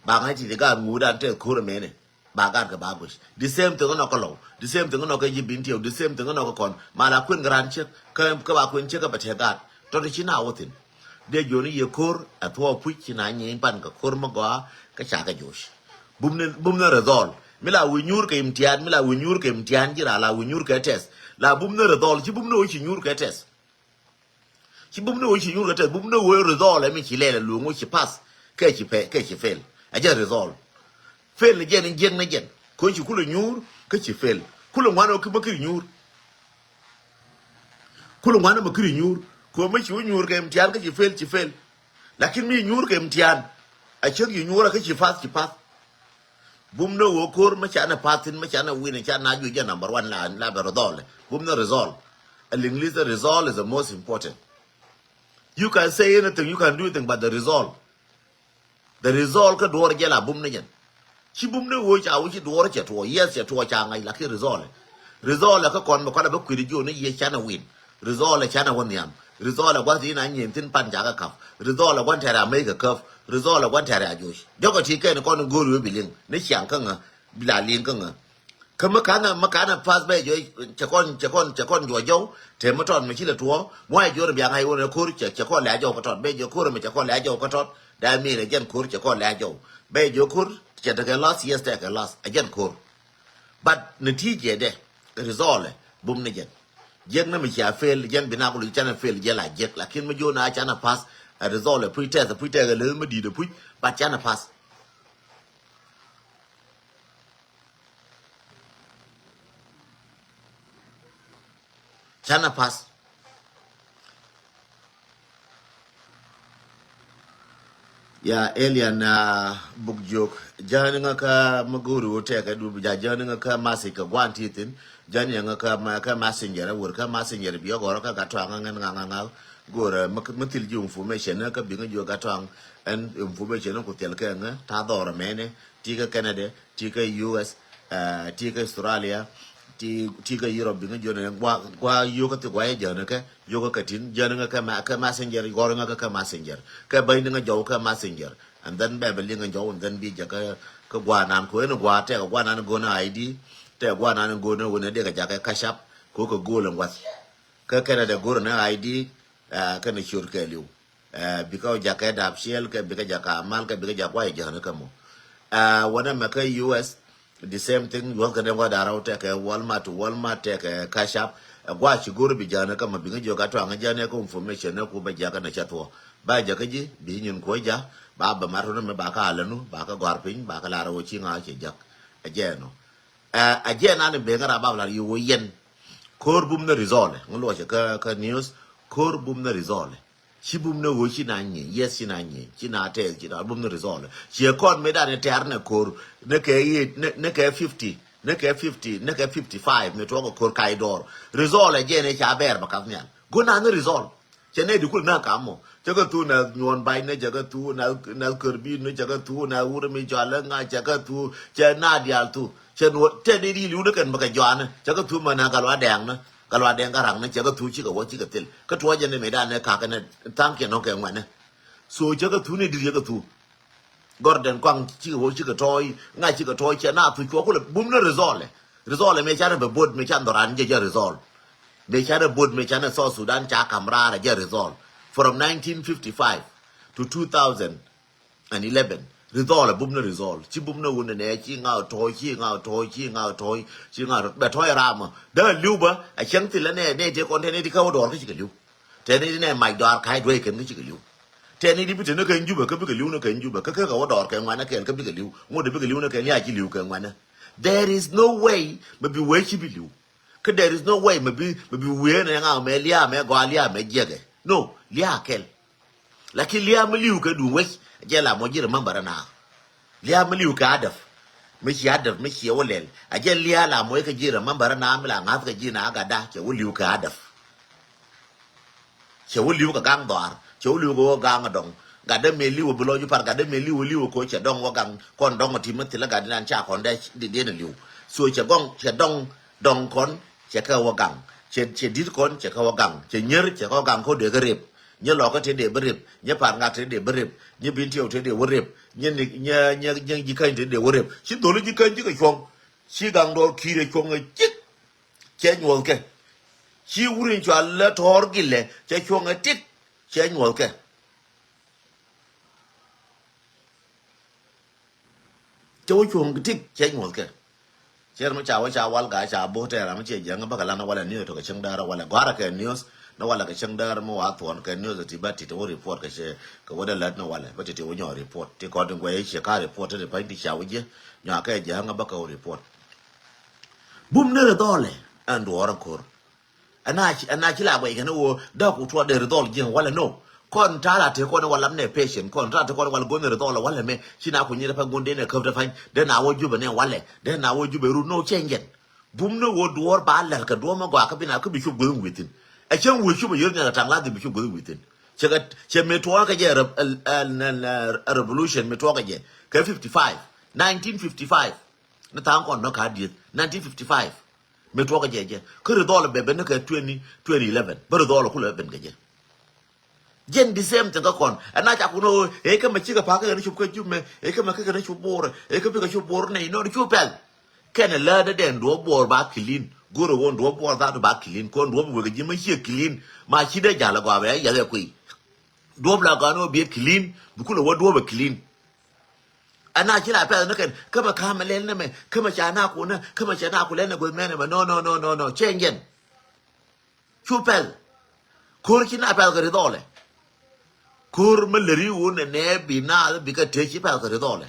Ba ŋa̱c ti ti gaat ŋuudan tɛth ko̱o̱r ɛmɛnɛ ba gaat kɛ ba guic. The same thing inɔ kä lɔw, the same thing inɔ kä ji̱ bin tiɛw, the same thing inɔ kä kɔn ma la kuën kɛ ran ciek kä ba kuën ciek kä bɛ tɛth gaat. Tɔt ci na wä thi̱n. Dee jiɔni yiëë ko̱r ɛ thuɔɔk puc ci na nyieny pan kɛ ko̱r mi gɔaa kä ca kɛ joc. Bum ni bum ni ri dhɔl mi la wi̱i̱ nyuur kɛ imtian mi la wi̱i̱ nyuur kɛ imtian ji̱ ra la wi̱i̱ nyuur kɛ tɛth. La bum ni ri dhɔl ci bum ni wä ci nyuur kɛ tɛth. Ci bum ni wä ci nyuur kɛ tɛth bum ni wä ri dhɔl ɛmi ci lɛl ɛ luŋ wä ci path. Kɛ ci pɛ kɛ ci fel ɛ jɛ ri dhɔl. Fel ni jɛn in jiɛk ni jɛn ko̱ ci kulɛ nyuur kä ci fel. Kulɛ ŋuan wä ki bä kiri nyuur. Kulɛ ŋuan mɛ kiri nyuur. Kuɛ mɛ ci wä nyuur kɛ imtian kä ci fel ci fel. Lakin mi nyuur kɛ imtian. A cäŋ yi nyuurä kä ci path, ci path. Bum ni ɣöö ko̱r mi canɛ path thin, mi canɛ win, canɛ na juc jɛ number one la, la bɛ result. Bum ni result. A liŋ li̱th result is the most important. You can say anything, you can do anything, but the result. The result kä duɔ̱ɔ̱r jɛ la bum ni jɛn. Ci bum ni ɣöö ca wi̱ci duɔ̱ɔ̱r cɛ tuɔɔk, yes, cɛ tuɔɔk ca ŋa̱c, lakin result. Result kä kɔn bɛ kɔn a bä kui̱t jiɔni yɛ canɛ win. Result canɛ wä nhiam. Result gua̱th in a nyin thin pan jakä kap. Result gua̱n tɛrɛ a mec kɛ käp. Result gua̱n tɛrɛ a joc. Jɔkɔ ti kɛn kɔn go̱o̱r wee bi liŋ. Ni ciaŋ kä ŋä. Bi la liŋ kä ŋä. Kä mi kanɛ, mi kanɛ path bɛ jɔc, cɛ kɔn, cɛ kɔn, cɛ kɔn juɔc jɔw. Tëë mi tɔt mi ci lɛ tuɔɔk. Mi wa jɔr bia ŋa̱c wä ni ko̱r, cɛ, cɛ kɔn lɛ a jɔw kä tɔt. Bɛ jɔc ko̱r mi cɛ kɔn lɛ a jɔw kä tɔt. That mean ɛ jɛn ko̱r cɛ kɔn lɛ a jɔw. Bɛ jɔc ko̱r, cɛ tekɛ loss, yes, tekɛ loss. Ɛ jɛn ko̱r. But natija dɛ, result, bum ni jɛn. Jiɛk ni mi cia fail, jɛn bi na kulu canɛ fail, jɛ la jiɛk. Lakin mi jiɔn a canɛ pass, a result, puc tɛth, puc tɛth, lɛ mi di̱i̱t, puc, but canɛ pass. Canɛ pass. Ya, Elian, ah, Buk Jiök. Jäni ŋä kä mi go̱o̱ri wä tɛkɛ du bi ja jäni ŋä kä message kä guan ti thin. Jäni ŋä kä ma-, kä messenger, a wur kä messenger bi gɔrɔ kä gatɔaŋ ŋä ŋä ŋä ŋä. Go̱o̱rɛ mi, mi thil ji information kä bi ŋä jiök gatɔaŋ ɛn information ku thil kɛ ŋä ta dhɔrɔ mɛnɛ. Ti kä Canada, ti kä U S, eh, ti kä Australia, ti, ti kä Europe, bi ŋä jiök ni gua, gua yio̱kä thi gua yɛ jäni kɛ, yio̱kä kɛ tin, jäni ŋä kɛ ma-, kɛ messenger, gɔr ŋä kɛ, kɛ messenger. Kɛ bäny ni ŋä jɔw kɛ messenger. And then bɛ bɛ liŋ ŋä jɔw, and then bi jɛ kɛ, kɛ gua nan ku ɛn gua tɛk, gua nan go̱n I D, tɛk gua nan go̱n wun ɛ dee kɛ jakɛ Cash App, ku kɛ go̱l ɛn guath. Kä Canada go̱r ni I D, eh, kɛn ciöt kɛ liw. Eh, bikɛ wä jakä dap ciɛl, kɛ bikɛ jakä mal, kɛ bikɛ jakä wä jäni kä mɔ. Eh, wänɛ mɛ kä U S, the same thing, yuɔth kɛ den wä darau tɛkɛ Walmart, Walmart tɛkɛ Cash App. Eh, gua ci go̱r bi jäni kä mɔ, bi ŋä jiök gatɔaŋ jäni kä information ni ku bɛ jakä ni cɛ thuɔ. Ba jakä ji̱, bi nyin kuɔ ja, ba bɛ mat run mɛ ba kä alɛ nu, ba kä gɔ̱a̱r piny, ba kä lar wä ci ŋa cɛ jak. Ɛ jɛ nɔ. Eh, ɛ jɛ nan ben ŋä ra ba lar yi wä yɛn. Ko̱r bum ni result, ŋä luɔ cɛ kä, kä news, ko̱r bum ni result. Ci bum ni ɣöö ci na nyieny, yes, ci na nyieny, ci na tɛth, ci na bum ni result. Ci kɔn mëë dan ni tɛ̈r ni ko̱r, ni kɛ eight, ni, ni kɛ fifty, ni kɛ fifty, ni kɛ fifty five, mi tuɔk ko̱r kac dɔɔr. Result ɛ jɛn ɛ ca bɛɛr bɛ kath nhial. Go̱ na ni result. Cɛ nɛ di kul na kam mɔ. Cɛ kɛ thu na nyuɔn bac ni, cɛ kɛ thu na, na kär bi ni, cɛ kɛ thu na wur mi cɔal ŋa, cɛ kɛ thu, cɛ na diaal thu. Cɛ nuɔ, tɛ di di liu ni kɛn bɛ kɛ jɔani. Cɛ kɛ thu mɛ na gal wa dɛɛŋ ni. Kä luaat dɛŋ kä raŋ ni cɛ kɛ thuu cikɛ wä cikɛ thil. Kä tuɔɔcɛ ni mëëdan ni kakä ni tha̱a̱ŋkiɛn nɔ̱ŋ kɛ ŋuɛ̈tni. So cɛ kɛ thuu ni di̱t cɛ kɛ thuu. Gɔrdɛn kɔaŋ cikɛ wä cikɛ tɔɔc, ŋa̱c cikɛ tɔɔc, cɛ na thuu cuɔ kulɛ bum ni result. Result mëë canɛ bɛ bot mëë can dhɔran jɛ jɛ result. Mëë canɛ bot mëë canɛ South Sudan ca ka̱m raar ɛ jɛ result. From nineteen fifty-five to two thousand and eleven. Result, a bum ni result. Ci bum ni wun ni nɛ, ci ŋaw tɔy, ci ŋaw tɔy, ci ŋaw tɔy, ci ŋaw tɔy. Bɛ tɔy ram mɔ. Dee liw bä, a cäŋ thilɛ nɛ, nɛ ti kɔn tɛni ti kä wä dɔɔr kä cikɛ liw. Tɛni ti nɛ mac dɔɔr ka̱c duec kɛn kä cikɛ liw. Tɛni ti bi te ni kɛn Jubɛ, kä bikɛ liw ni kɛn Jubɛ, kä kɛ kɛ wä dɔɔr kɛ ŋuanɛ kɛn kä bikɛ liw. Ŋut bikɛ liw ni kɛn ya ci liw kɛ ŋuanɛ. There is no way, mɛ bi wee ci bi liw. Kä there is no way mɛ bi, mɛ bi wee nɛ ŋaw mɛ lia̱a̱ mɛ gɔaa lia̱a̱ mɛ jiɛkɛ. No, lia̱a̱ kɛl. Lakin lia̱a̱ mi li̱w kɛ duŋ wec, a jɛ la mɔ ji̱ remember ɛn a. Lia̱a̱ mi li̱w kɛ adɛp. Mi ci adɛp, mi ci ɛ wä lɛl. A jɛ lia̱a̱ la mɔ kɛ ji̱ remember ɛn a mi la ŋa̱th kɛ ji̱ na gatda, cɛ wä li̱w kɛ adɛp. Cɛ wä li̱w kɛ gaŋ dhɔaar, cɛ wä li̱w kɛ wä gaŋ dɔŋ. Gatdä mëë li̱w bi lɔc par, gatdä mëë li̱w li̱w ko cɛ dɔŋ wä gaŋ, kɔn dɔŋ ti mi thilɛ gatdä nan ca kɔn dee di diɛn li̱w. So cɛ gɔŋ, cɛ dɔŋ, dɔŋ kɔn, cɛ kɛ wä gaŋ. Cɛ, cɛ di̱t kɔn, cɛ kɛ wä gaŋ. Cɛ nyier, cɛ kɛ wä gaŋ ko dee kɛ rep. Nyɛ lɔkä te dee bi rep, nyɛ par ŋak te dee bi rep, nyɛ bin tiɛw te dee wä rep, nyɛ ni, nyɛ, nyɛ, nyɛ ji̱ käny te dee wä rep. Ci dholi ji̱ käny ji̱ kɛ cuɔ̱ŋ. Ci gaŋ dɔɔr ki̱i̱r ɛ cuɔ̱ŋ ɛ cik. Cɛ nyuɔ̱thkɛ. Ci wur in cɔal lɛ tɔ̱ɔ̱r gilɛ cɛ cuɔ̱ŋ ɛ tik. Cɛ nyuɔ̱thkɛ. Cɛ wä cuɔ̱ŋ tik cɛ nyuɔ̱thkɛ. Cɛ ram ca wä ca wal gaa ca bo̱o̱ tɛɛr ram cɛ jiäŋ bäkɛ lan walɛ niöö tɔkɛ cäŋ däär walɛ gɔ̱a̱rä kɛ niöös. Ni walɛ kɛ cäŋ däär mi wa thuɔ̱n kɛ niöös ti bä ti te wä report kɛ cɛ kɛ wä dee lät ni walɛ bä ti te wä nyɔɔ report ti kɔn ti guɛy cɛ ka report ti pany ti ca wä jiɛ. Nyɔa kɛ jiäŋ bäkɛ wä report. Bum ni ri dhɔlɛ ɛn duɔɔr ɛn ko̱r. Ɛn a ci, ɛn a ci la guɛc kɛn ɣöö däk ku tuɔɔk dee ri dhɔl ji̱ walɛ no. Kɔn ta̱a̱ la te kɔn wal lam nɛ patient, kɔn ta̱a̱ la te kɔn wal go̱n ri dhɔl walɛ mɛ. Ci na ku nyi rɛ pa go̱n dee nɛ käp te pa̱ny, dee na wä jupɛ nɛ walɛ, dee na wä jupɛ rut nɔ change. Bum ni ɣöö duɔ̱ɔ̱r ba lɛl kɛ duɔ̱ɔ̱r mi gɔaa kä bi na kä bi cop guäth in wi̱i̱ thi̱n. Ɛ cäŋ wëë cop ɛ yio̱r nhial kɛ ta̱ŋ ladhim bi cop guäth in wi̱i̱ thi̱n. Cɛ kɛ, cɛ mi tuɔɔk kɛ jɛ rep-, ɛ, ɛ, ɛ, ɛ, revolution mi tuɔɔk kɛ jɛ kɛ fifty five, nineteen fifty five. Ni tha̱a̱ŋ kɔn nɔ ka dieth nineteen fifty five. Mi tuɔɔk kɛ jɛ jɛ kä ri dhɔl bɛ ben ni kɛ twenty, twenty eleven bä ri dhɔl kulɛ ben kɛ jɛ. Jɛn the same thing kä kɔn. Ɛn na ca kun ɣöö ëë kä mɛ cikɛ pa̱a̱k kä kɛn cop kä jup mɛ, ëë kä mɛ kä kɛn cop bo̱o̱r, ëë kä bikɛ cop bo̱o̱r nɛy nɔt cu pɛl. Kɛn ɛ läätdä dɛn duɔ̱ɔ̱p bo̱o̱r ba clean. Go̱o̱r ɛ ɣöö duɔ̱ɔ̱p bo̱o̱r dhaat ba clean. Kɔn duɔ̱ɔ̱p wekɛ ji̱ mɛ ciɛ clean. Ma ci dee ja̱l ɛ gɔaa bɛ yath ɛ kuiy. Duɔ̱ɔ̱p la gɔaa ni ɣöö biɛ clean. Bi kulɛ wä duɔ̱ɔ̱p ɛ clean. Ɛn na ci la pɛth ni kɛn kä mɛ ka̱a̱mɛ lɛl ni mɛ, kä mɛ ca na kun nä, kä mɛ ca na kun lɛl ni guäth mɛn ɛmɛ. No, no, no, no, no. Change jɛn. Cu pɛl. Ko̱r ci na pɛl kɛ ri dhɔlɛ. Ko̱r mi lɛ ri wun nɛ nɛ bi naath bi kɛ tëë ci pɛl kɛ ri dhɔlɛ.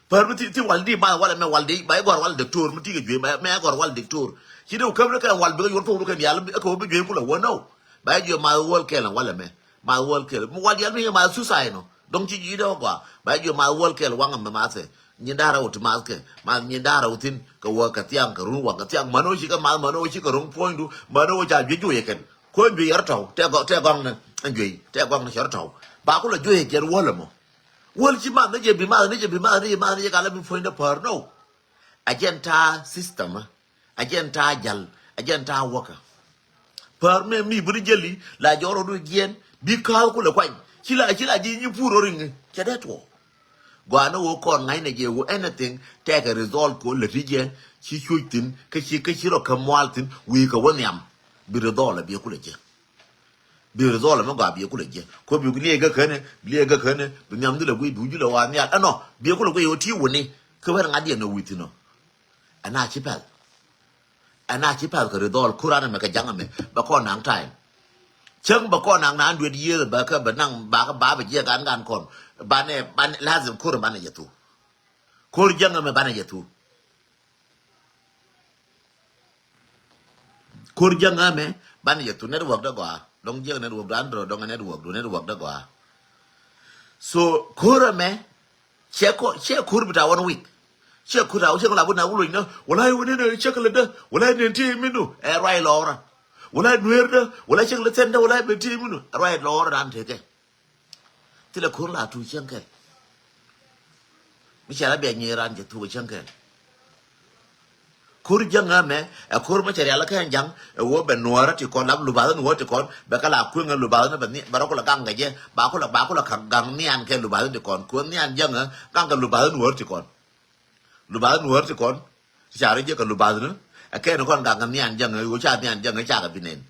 Pär mi ti, ti wal di ma wal mɛ wal di, ba i gɔr wal diktor mi ti kɛ juey, mɛ gɔr wal diktor. Ci dee wä käm ni kɛ wal bi kɛ yuɔr thok ni kɛ mial, kɛ wä bi juey kulɛ wä nɔ. Ba i juey ma wal kɛl wal mɛ. Ma wal kɛl. Mi wal yal mi ma suicide nɔ. Dɔŋ ci ji̱ dee wä gɔaa. Ba i juey ma wal kɛl waŋ mɛ ma thɛ. Nyin da̱rä wä ti math kɛ, math nyin da̱rä wä thi̱n kɛ wä kɛ thiaŋ kɛ run wä kɛ thiaŋ. Män wä ci kɛ math, män wä ci kɛ ro̱ŋ puɔ̱nydu, män wä ca juec juec kɛn. Kuɔ̱ny juec yɛr tɔ̱w tɛ gɔŋ, tɛ gɔŋ ni juec, tɛ gɔŋ ni cɛr tɔ̱w. Ba kulɛ juec kɛn wäl ɛmɔ. Wäl ci math ni jɛ bi math ni jɛ bi math ni jɛ math ni jɛ ka lɛ bi puɔ̱nydɛ päär nɔ. A jɛn ta̱a̱ system. A jɛn ta̱a̱ ja̱l, a jɛn ta̱a̱ wäkä. Päär mɛ mi buni jäli la jɔr rɔdu jiɛn bi ka̱a̱k kulɛ kuany. Ci la, ci la ji̱ nyi pur rɔ riŋ cɛ dee tuɔ. Gɔaa ni ɣöö kɔn ŋa̱cnɛ jɛ ɣöö anything tɛkɛ result kɛ ɣöö lät ti jiɛn ci cuc thi̱n kä ci, kä ci rɔ kä mual thi̱n wi̱i̱ kɛ wä nhiam. Bi result a biɛ kulɛ jiɛ. Bi result a mi gɔaa biɛ kulɛ jiɛ. Kɔ bi liɛc kä känɛ, bi liɛc kä känɛ, bi nhiam dhilɛ guic bi wi̱c dhilɛ wa nhial ɛnɔ. Biɛ kulɛ guic ɣöö ti wuni kä wɛr ŋa̱t diɛn ɛ wi̱i̱ thi̱n ɔ. Ɛn a ci pɛl. Ɛn a ci pɛl kɛ ri dhɔl kur an ɛmɛ kɛ ja̱ŋ ɛmɛ bɛ kɔn naŋ time. Cäŋ bɛ kɔn naŋ naan duet yiëëth bɛ kä bɛ naŋ ba kä ba bɛ jiɛk an gan kɔn. Banɛ, banɛ lazim kur banɛ jɛ thu. Kur ja̱ŋ ɛmɛ banɛ jɛ thu. Kur ja̱ŋ ɛmɛ banɛ jɛ thu network dɛ gɔaa. Dɔŋ jiɛk network du an dɔ̱ŋ network du network dɛ gɔaa. So kur ɛmɛ Cɛ kɔ, cɛ ko̱r bi ta one week. Cɛ ko̱r ta, cɛ kɔ la bi na wulony na. Wala i̱ wuni na cɛ kɛ lɛ dä. Wala i̱ nɛn ti minu. Ɛ ruac lɔɔrä. Wala i̱ nueer dä. Wala cɛ kɛ lɛ thɛn dä. Wala i̱ ben ti minu. Ɛ ruac lɔɔrä dan tekɛ. Thilɛ ko̱r la tu cɛŋ kɛl. Mi cɛ la bia nyier ran cɛ thuk cɛŋ kɛl. Ko̱r jäŋä mɛ, ɛ ko̱r mɛ cɛ rial kä ɛn ja̱ŋ, ɛ wä bɛ nuɔɔrä ti kɔn, lap lubathä nuɔɔrä ti kɔn, bɛ kä la kueŋä lubathä ni bɛ ni, bɛ rɔ kulɛ gaŋ kɛ jɛ, ba kulɛ, ba kulɛ gaŋ nian kɛ lubathä ti kɔn, kuɛ nian jäŋä, gaŋ kɛ lubathä nuɔɔrä ti kɔn. Lubathä nuɔɔrä ti kɔn, ti ca rɔ jɛ kɛ lubathä ni, ɛ kɛn kɔn gaŋ kɛ nian jäŋä, ɛ wä ca nian jäŋä ca kɛ bi nɛn.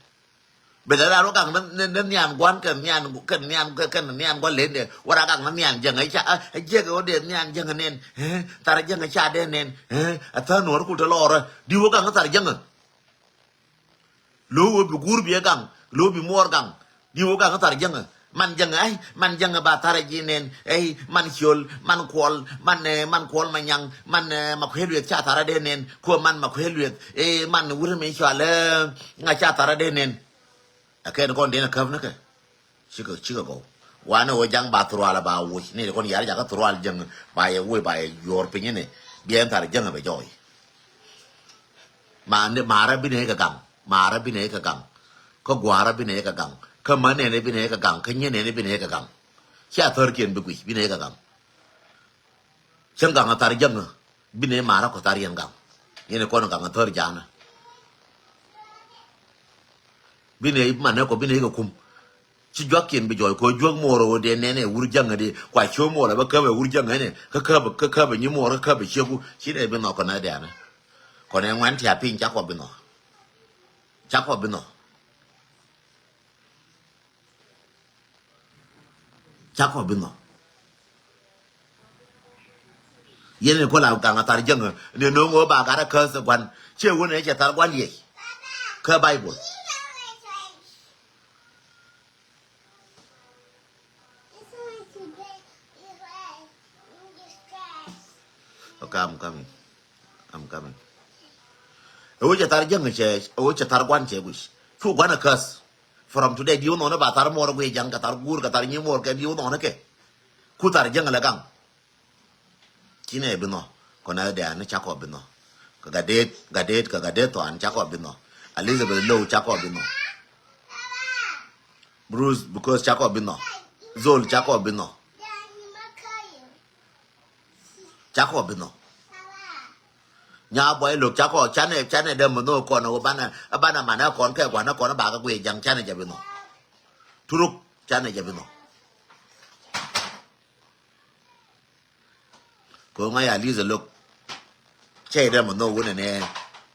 Bɛ lɛ ran wä gaŋ ni, ni, ni nian gua̱n kɛ nian, kɛ nian, kɛ, kɛ nian gua̱n lendɛ. Wä ra gaŋ ni nian jäŋä i̱ ca, a, a jiɛk ɛ wä dee nian jäŋä nɛn. Ɛ, thar jäŋä ca dee nɛn. Ɛ, a tha̱a̱n nuɔ̱ɔ̱r kul te lɔɔrä. Di wä gaŋ ni thar jäŋä. Lo̱w wä bi guur bi ɛ gaŋ. Lo̱w bi muɔɔr gaŋ. Di wä gaŋ ni thar jäŋä. Man jäŋä, ay, man jäŋä ba thar ji̱ nɛn. Ay, man ciöl, man kuɔl, man, ɛ, man kuɔl ma nyaŋ, man, ɛ, ma kuël wieth ca thar a dee nɛn. Kuɔ man ma kuël wieth. Ɛ, man wurɛ mi cual, ɛ, ŋa ca thar a dee nɛn. Ɛ kɛn kɔn den ɛ käp ni kɛ. Cikɛ, cikɛ gɔw. Wanɛ wä ja̱ŋ ba thurual ba woc. Ni kɔn yar jakä thurual jäŋ ba yɛ woc ba yɛ yuɔr piny ni. Biɛ ɛn thar jäŋ bɛ jɔy. Ma ni, marä binɛ kɛ gaŋ. Marä binɛ kɛ gaŋ. Kä guarä binɛ kɛ gaŋ. Kä mänɛnɛ binɛ kɛ gaŋ. Kä nyinɛnɛ binɛ kɛ gaŋ. Cia thärkiɛn bi guic binɛ kɛ gaŋ. Cäŋ gaŋ a thar jäŋä. Binɛ marä kɔ thar yɛn gaŋ. Yɛn kɔn gaŋ a thär janä. Binɛ manɛ kɔ binɛ kɛ kum. Ci juakiɛn bi jɔɔc kɔ juäk muɔɔr ɣöö dee nɛn ɛ wur jäŋä dee. Kua ciö muɔɔr ɛ bä käp ɛ wur jäŋä nɛ. Kä käp, kä käp ɛ nyi muɔɔr kä käp ɛ cieku. Ci nɛ bi nhɔk kɔn ɛ dɛanä. Kɔn ɛ ŋuan tia piny ca kɔ bi nhɔk. Ca kɔ bi nhɔk. Ca kɔ bi nhɔk. Yɛn ni kɔ la gaŋ a thar jäŋä ni no̱o̱ŋ ɣöö ba gat a käth ɛ gua̱n. Ciɛ wun ɛ cɛ thar gua̱n yec. Kä Baibol. Okay, I'm coming. I'm coming. Ɛ wä cɛ thar jäŋä cɛ, ɛ wä cɛ thar gua̱n cɛ guic. Cu gua̱n a käth. From today diw nɔnɔ ba thar muɔr guiy jaŋ kɛ thar guur kɛ thar nyi muɔr kɛ diw nɔnɔ kɛ. Ku thar jäŋ lɛ gaŋ. Ci nɛ bi nhɔ kɔn ɛ dɛ̈ɛ̈n ni cakɔ bi nhɔ. Kɛ Gatdet, Gatdet, kɛ Gatdet Thɔan cakɔ bi nhɔ. Elizabeth Low cakɔ bi nhɔ. Bruce because cakɔ bi nhɔ. Zol cakɔ bi nhɔ. Cakɔ bi nhɔ. Nya buay lok cakɔ canɛ canɛ dee mi nhɔ kɔn ɛ banɛ banɛ manɛ kɔn kɛ guanɛ kɔn ba kɛ guiy jaŋ canɛ jɛ bi nhɔ. Turuk canɛ jɛ bi nhɔ. Kɛ ɣöö ŋa̱c a li̱th ɛ lo̱k. Cɛ idɛ mɛ nhök wä nɛnɛ.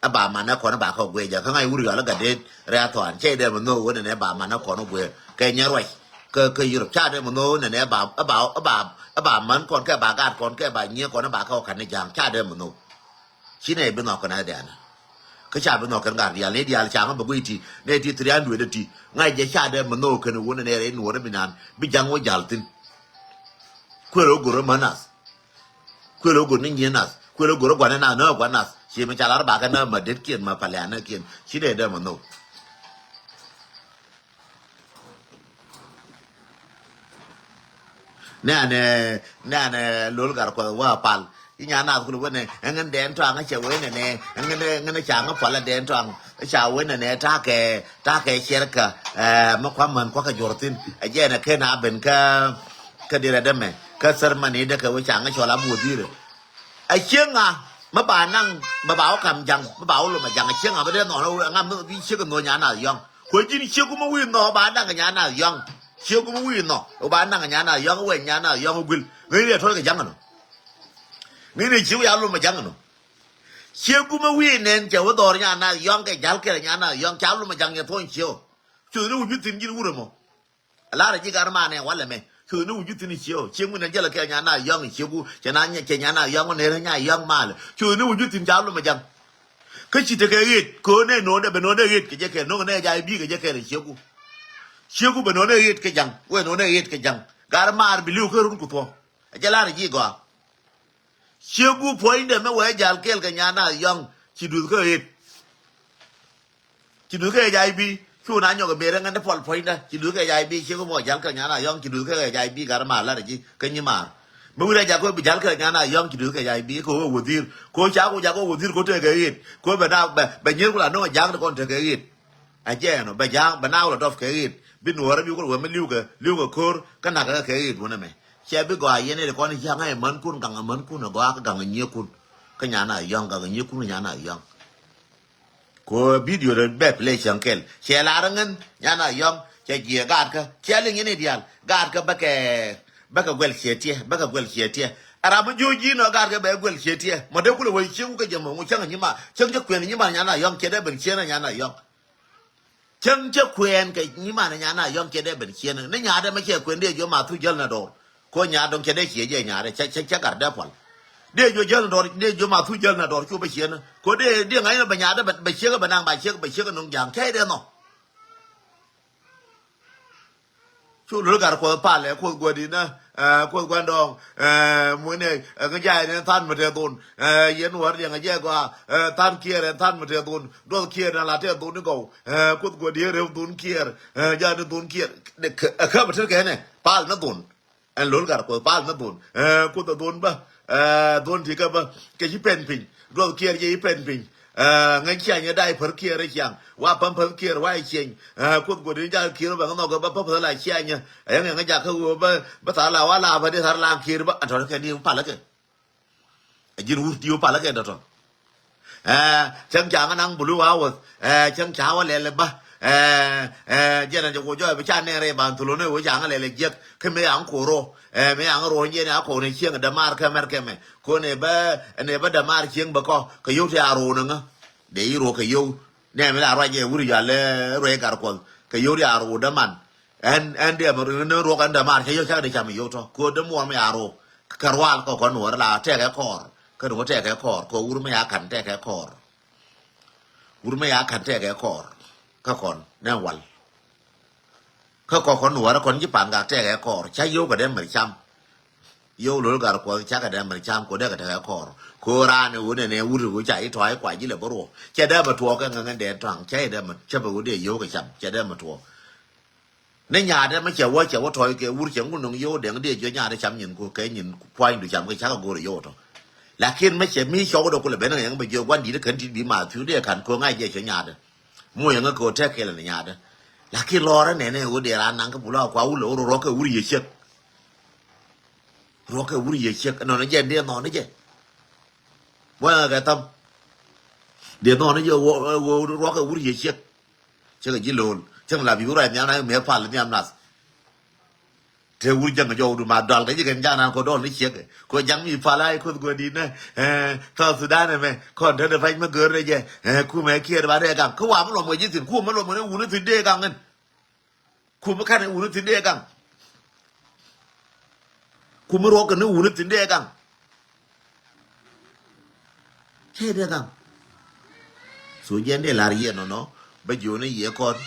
Ɛ ba manɛ kɔn ɛ ba kɛ guiɛ jɛ kä ŋa̱c wur yɔal ɛ Gatdet rɛy Athɔan. Cɛ idɛ mɛ nhök wä nɛnɛ ba manɛ kɔn ɛ guiɛ kɛ nyɛ ruac. Kä kä Europe ca idɛ mɛ nhök wä nɛnɛ ɛ ba ɛ ba ɛ ba ɛ ba män kɔn kɛ ba gaat kɔn kɛ ba nyiee kɔn ɛ ba kɛ wä ka̱n ni ja̱a̱ŋ ca idɛ mɛ nhök. Ci nɛ bi nhɔk kɛn a dɛ̈ɛ̈n. Kä ca bi nhɔk kɛn gar diaal ni diaal ca ŋä bɛ guiy ti nɛ ti thirian dueet ti ŋa̱c jɛ ca dɛ mi nhok kɛn wun nɛ rɛy nuɔ̱ɔ̱r mi nan bi ja̱ŋ wä jal thi̱n. Kuël wä go̱r mä nath. Kuël wä go̱r ni nyiee nath. Kuël wä go̱r gua̱n nath nä gua̱n nath. Ci mi ca lar bakɛ nä ma det kiɛn ma palian nä kiɛn ci dee dee mi nhok. Nɛnɛ nɛnɛ lol gar kuɔth wa pal. Inya nath kul wene ɛŋɛn dɛn tɔaŋ cɛ wenɛ nɛ ɛŋɛn ɛŋɛn ca ŋä pal dɛn tɔaŋ ca wenɛ nɛ takɛ takɛ cɛrkä. Ɛ mɛ kua̱ män kua̱ kɛ juɔr thin ɛ jɛn ɛ ken a ben kä kä dirɛ dämɛ kä thär mani däkɛ wee ca ŋä cɔl a buɔth dhirɛ. A cieŋ ŋa mi ba naŋ mi ba wä kam jaŋ mi ba wä lom a jaŋ a cieŋ ŋa mi dee nhɔn ŋa mi bi ciek nhɔ nya nath yɔŋ. Kuɛ ji̱n cieku mi wi̱i̱ nhɔ ba naŋ nya nath yɔŋ. Cieku mi wi̱i̱ nhɔ ba naŋ nya nath yɔŋ wee nya nath yɔŋ guil ŋäcni ɛ tɔl kɛ jaŋ nɔ. Ŋäcni cieku ya lom a jaŋ nɔ. Cieku mi wi̱i̱ nɛn cɛ wä dhɔr nya nath yɔŋ kɛ jal kɛl nya nath yɔŋ ca lom a jaŋ yɛ thuɔ̱ny ciek. Cuth ni wä juth thi̱n ji̱n wurɛ mɔ. Lar ji̱ gar manɛ walɛ mɛ. Cuth ni wä juth thi̱n ciek. Ciek ŋun ɛn jälɛ kɛ nya na yɔ̱ŋ ciek wu. Cɛ na nyɛ cɛ nya na yɔ̱ŋ ner nya yɔ̱ŋ malɛ. Cuth ni wä juth thi̱n ca lom ja̱ŋ. Kä ci tekɛ ɣet kɛ ɣöö nɛ no̱o̱ndɛ bɛ no̱o̱ndɛ ɣet kɛ jɛ kɛ no̱o̱ŋ nɛ ja̱ i̱ bi̱i̱ kɛ jɛ kɛ rɛ ciek wu. Ciek wu bɛ no̱o̱ndɛ ɣet kɛ ja̱ŋ wee no̱o̱ndɛ ɣet kɛ ja̱ŋ. Gar maar bi li̱w kä run ku thuɔ̱k. Ɛ jɛ lar ji̱ gɔaa. Ciek wu puɔ̱nydɛ mɛ wee jal kɛɛl kɛ nya na yɔ̱ŋ ci duth kä ɣet. Ci duth kɛ H I V. Cu na nyɔk ɛ ber ɛ ŋɛn dee pɔl puɔ̱nydä ci duth kɛ H I V. Ciek wu mɔ jal kɛ nya na yɔ̱ŋ ci duth kɛ H I V gar maar lar ji̱ kä nyi maar. Mi wi̱rɛ jak kɛ bi jal kɛ nya na yɔ̱ŋ ci duth kɛ H I V kɛ wä wä dhir kɛ wä ca kɛ wä jak kɛ wä dhir kɛ wä tekɛ ɣet kɛ wä bɛ na bɛ nyier kula no̱ŋ ɛ jak ni kɔn tekɛ ɣet. A jɛɛn ɔ bɛ ja̱a̱ŋ bɛ na wä lɔ dɔp kɛ ɣet bi nuɔ̱ɔ̱rä bi wä kɛ wä mi li̱w kɛ li̱w kɛ ko̱r kä nak kɛ kɛ ɣet wä nɛ mɛ. Cɛ bi gɔaa yɛn ɛ kɔn ja̱a̱ŋ ɛ mänkun gaŋ ɛ mänkun ɛ gɔaa kä gaŋ ɛ nyiekun. Kä nya na yɔ̱ŋ gaŋ ɛ nyiekun kä nya na yɔ̱ŋ. Ko bidio dɛ bɛ play cäŋ kɛl cɛ lar ŋän nya na yɔ̱ŋ cɛ jiɛ gaat kä cɛ liŋ yɛn i̱ diaal gaat kä bäkɛ bäkɛ guɛl ciɛ tiɛ bäkɛ guɛl ciɛ tiɛ. Ɛ ram mi jiö ji̱ nɔ gaat kä bɛ guɛl ciɛ tiɛ mɔ dee kulɛ wä ciek wä kä jɛ mɔ ŋu cäŋ nyiman cäŋ cä kuɛn nyiman nya na yɔ̱ŋ cɛ dee ben ciɛ na nya na yɔ̱ŋ. Cäŋ cä kuɛɛn kɛ nyimanɛ nyan a yɔ̱ŋ cɛ dee ben ciënä ni nyaatdɛ mɛ cɛ kuɛn dee jiɔ ma thu jäl na dɔɔr. Ko nyaat dɔ̱ŋ cɛ dee ciɛ jɛ nyaatdɛ cɛ cɛ cɛ gar dee pual. Dee jiɔ jäl na dɔɔr dee jiɔ ma thu jäl na dɔɔr cu bɛ ciënä ko dee dee ŋa̱cnä bɛ nyaatdɛ bɛ ciek bɛ naŋ ba ciek bɛ ciek nɔŋ ja̱a̱ŋ kɛc dee nhɔ. Cu lul gar kuɔth palɛ kuoth guädinä. Kuoth gua̱ndɔɔŋ muinɛ ŋä jay ni than mi te dhun. Yɛn wär liɛŋ jɛ gɔaa than kiɛɛr ɛn than mi te dhun duɔth kiɛɛr na la te dhun ni gɔw. Kuoth guädi reu dhun kiɛɛr. Jani dhun kiɛɛr. Kä mi tet kɛnɛ pal ni dhun. Ɛn lol gar kuoth pal ni dhun. Kuoth dhun bä. Dhun ti kä bä kɛ ci pɛn piny duɔth kiɛɛr jɛ ci pɛn piny. Ŋäc ciany ɛ da̱y päth kiɛɛr ɛ ciaŋ wa päm päth kiɛɛr wa ɛ cieny. Kuoth guɔ̱t in jal kiɛɛr bɛ ŋä nhɔk bä päm päth la ciany. Ɛ yɛn ŋɛ ŋä jak kä ɣöö bä bä thar la wa la bä di thar la kiɛɛr bä ɛn tɔ̱ kɛ ni palä kɛ. Ɛ ji̱n wur ti wä palä kɛ dɔ̱tɔ̱. Cäŋ ca ŋä naŋ bulu wa wäth. Cäŋ ca wä lɛl bä. Jɛn ɛ jɛ wä jɔɔy bä ca nɛn rɛy ban thulonɛ wä ca ŋä lɛl jiäk kä mëë yaŋ koro. Mëë yaŋ ruɔ̱ny jɛn ya koro ni cieŋ dämaar kä mɛr kɛ mɛ. Ko ne bä ne bä dämaar cieŋ bä kɔ kɛ yio̱w ti a ruɔ̱n ŋä. Dee yi ruɔ̱k kɛ yio̱w nɛ mi la ruac jɛ wuri yal ruɛy gar kuɔth kɛ yio̱w ti a ruɔ̱n däman. Ɛn ɛn diɛm ni ruɔk ɛn dämaar cɛ yio̱w cak di cam yio̱w tɔ ko dämuɔr mi a ruɔk. Kɛ rual kɔ kɔn nuɔr la tɛkɛ kɔɔr kä ni wä tɛkɛ kɔɔr ko wur mi a kan tɛkɛ kɔɔr. Wur mi a kan tɛkɛ kɔɔr kä kɔn nɛ wal. Kä kɔ kɔn nuɔr kɔn ji̱ pan gak tɛkɛ kɔɔr ca yio̱w kɛ dee mɛr cam. Yio̱w lol gar kuɔth cakɛ dee mɛr cam ko dee kɛ tekɛ kɔɔr. Ko raan i̱ wun ɛn ɛ wut i̱ wun ca i̱ tɔ̱a̱c kua ji̱ lɛ bä ruɔk cɛ dee mɛ tuɔɔk kɛ ŋäŋ ɛn dee tɔ̱a̱ŋ cɛ i̱ dee mɛ cä bɛ wun dee yio̱w kɛ cam cɛ dee mɛ tuɔɔk. Ni nyaatdä mi cɛ wä, cɛ wä tɔ̱ɔ̱c kɛ wur, cɛ ŋun nöŋ yio̱w dɛŋ dee jiö nyaatdä cam nyin ku kɛ nyin pua̱nydu cam kɛ cakɛ go̱o̱r yio̱w tɔ. Lakin mi cɛ mi cɔk dɔ̱ kulɛ ben kɛ yɛn bɛ jiö gua̱n di̱t kän tit bi math thi̱w dee ka̱n ko̱ ŋa̱c jɛ cɛ nyaatdä. Moc ɛŋä kɛ ɣöö tɛk kɛl ni nyaatdä. Lakin lɔɔrä nɛnɛ ɣöö dee raan naŋ kä pul a kua wul ɣöö ruɔk kɛ wur yiëë ciek. Ruɔk kɛ wur yiëë ciek. Nɔnɔ jɛ dee nhɔn ni jɛ. Bɔ ɛŋä kɛ tham. Dee nhɔn ni jɛ ɣöö, ɣöö ruɔk kɛ wur yiëë ciek. Cɛ kɛ ji̱ lo̱l. Cɛ la bi wur a nhiam na mɛ pal nhiam nath. Te wur ja̱ŋ jɔwdu ma dɔal kɛ ji̱ kɛn ja̱ŋ nan kɔ dɔl ni ciek. Kɔ ja̱ŋ mi pal a ikuth gɔ̱ di nɛ. Ɛ, South Sudan ɛmɛ. Kɔn te de pac mi gör de jɛ. Ɛ, kumɛ kiɛɛr ba dee gaŋ. Kä wa mi luɔm kɛ ji̱ thi̱n. Kumɛ luɔm kɛ ni wuni thi̱n dee gaŋ in. Kumɛ kan ni wuni thi̱n dee gaŋ. Kumɛ ruɔk kɛ ni wuni thi̱n dee gaŋ. Cɛ dee gaŋ. So jiɛn dee lar yɛ nɔnɔ. Bä jiɔni yɛ kɔn.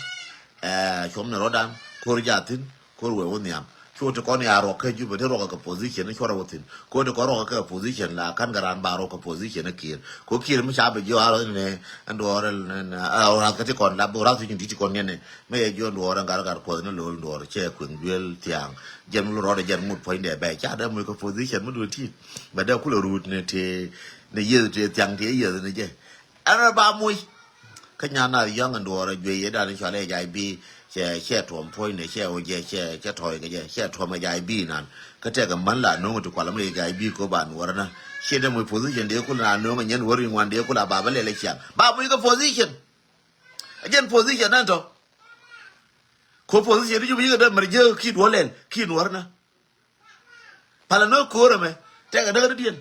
Ɛ, cuɔm ni rɔdan. Kor jathin. Kor wee wä nhiam. Cuɔ ti kɔn ya ruɔk kä Jubɛ ti ruɔk kɛ position ni cuɔrɛ wä thin. Kor ti kɔn ruɔk kɛ position la kan gɛ ran ba ruɔk kɛ position ni Kiir. Ko Kiir mi ca bɛ jiɔ a rɔ ni nɛ. Ɛn duɔɔrɛ ni, ni, a, ɔ, rath kä ti kɔn lap, ɔ, rath ti nyin ti ti kɔn yɛn ni. Mɛ yɛ jiɔ duɔɔrɛ ŋar ŋar kuɔth ni lo̱l duɔɔrɛ cɛ kueŋ duel thiaŋ. Jɛn mi lo rɔdɛ jɛn ŋut puɔ̱nydɛ bɛ ca dee muc kɛ position mi duel ti. Bɛ dee kulɛ ruut ni ti, ni yieth ti thiaŋ ti yieth ni jɛ. Ɛn ba muc. Kä nyan na yɔ̱ŋ in duɔɔr a juey yet an cɔal H I V, cɛ, cɛ tuɔm puɔ̱ny ni, cɛ wä jɛ, cɛ, cɛ tɔy kɛ jɛ, cɛ tuɔm H I V nan. Kä tɛk män la no̱o̱ŋ ti kual mi H I V ko ba nuɔr na. Ciɛ dee muc position dee kul na no̱o̱ŋ nyɛn wä ri ŋuan dee kul a ba bä lɛl ciaŋ. Ba muc kɛ position. A jɛn position nan tɔ. Ko position di ju bi kɛ dee mɛr jɛ ki duɔ lɛl, ki nuɔr na. Palä ni ko̱o̱r ɛmɛ tɛkɛ däk ni diɛn.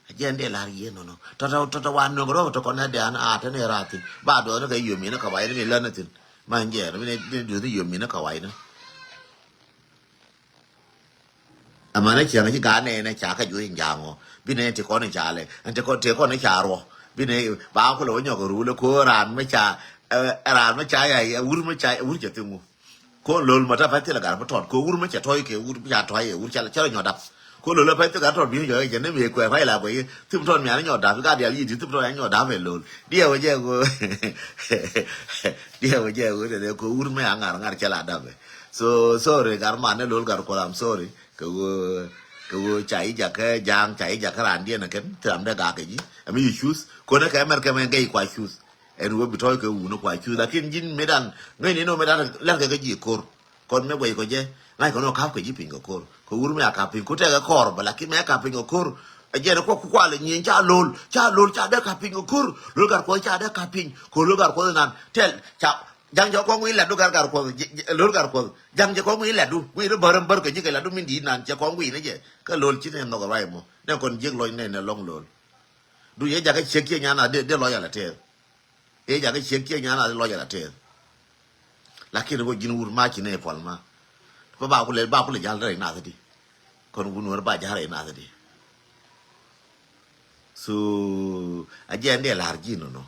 A jɛn dee la̱r yieen nɔnɔ tɔtɔ tɔtɔ wa nöŋ rɔk tɔ kɔn nɛ dɛn a tɛn ɛ rath thi̱n ba dɔɔni kɛ yio̱m yɛn kä wa̱i̱ ni mi län ni thi̱n. Ma jɛɛr mi ni duth yio̱m yɛn kä wa̱i̱ ni. Ɛmɛ ni cieŋ ci ga̱a̱n nɛ nɛ ca kɛ juɔc in ja̱a̱ŋ ɔ bi nɛ ti kɔn in ca lɛ ɛn ti kɔn ti kɔn in ca ruɔ bi nɛ ba kulɛ wä nyɔk ruul ɛ ko̱o̱r raan mi ca ɛ raan mi ca ya wur mi ca wur cɛ thiŋ wu. Ko lol ma ta pɛth thilɛ gar bi tɔt ko wur mi cɛ tɔy kɛ wur bi ca tɔy kɛ wur cɛ cɛ rɔ nyɔ dap. Ko lol a pɛth thilɛ gar tɔt bi nyɔ jɛ ne mi kuɛ pay la kuɛ thim tɔt mi an nyɔ dap ka dial yi di thim tɔt an nyɔ dap ɛ lol diɛ wä jɛ ko diɛ wä jɛ ko de ko wur mi a ŋar ŋar cɛ la dap ɛ. So sorry gar ma ne lol gar ko, I'm sorry. Kɛ wä kɛ wä ca yi jakä jaŋ ca yi jakä ran diɛ ne kɛn thil am de ga kɛ ji. Ami yi choose ko ne kɛ mɛr kɛ mɛ gɛy kua choose. Ɛn wä bi tɔy kɛ wuni kua cuth lakin ji̱n mëëdan ŋäcni ni wä mëëdan lɛr kɛ kɛ ji̱ ko̱r. Kɔn mëë guɛc kɔ jɛ ŋa̱c kɔn wä kap kɛ ji̱ piny kɛ ko̱r kɛ wur mëë a kap piny ku tɛkɛ kɔr bä lakin mëë a kap piny kɛ ko̱r. Ɛ jɛn kuɔ ku kualɛ nyieny ca lo̱l ca lo̱l ca dee kap piny kɛ ko̱r. Lo̱l gar kuɔth ca dee kap piny ko̱r lo̱l gar kuɔth inan tɛl ca ja̱ŋ jɛ kɔŋ wi̱i̱ lɛt du gar gar kuɔth lo̱l gar kuɔth ja̱ŋ jɛ kɔŋ wi̱i̱ lɛt du wi̱i̱ du bär bär kɛ ji̱ kɛ lɛt du min di̱i̱t nan cɛ kɔŋ wi̱i̱ ni jɛ. Kä lo̱l ci ni nhɔk ruac mɔ ni kɔn jiäk lɔc ni ni lɔŋ lo̱l. Du yɛ jakä ciek kiɛ nyan a dee lɔc ala tɛth. Ëë jakä ciek ciek nyan a lɔc ala tɛth. Lakin wä ji̱n wur ma ci ne puɔl ma. Ba ba kulɛ ba kulɛ jal rɛy nath di. Kɔn wun wär ba jal rɛy nath di. So a jɛn dee lar ji̱n nɔ.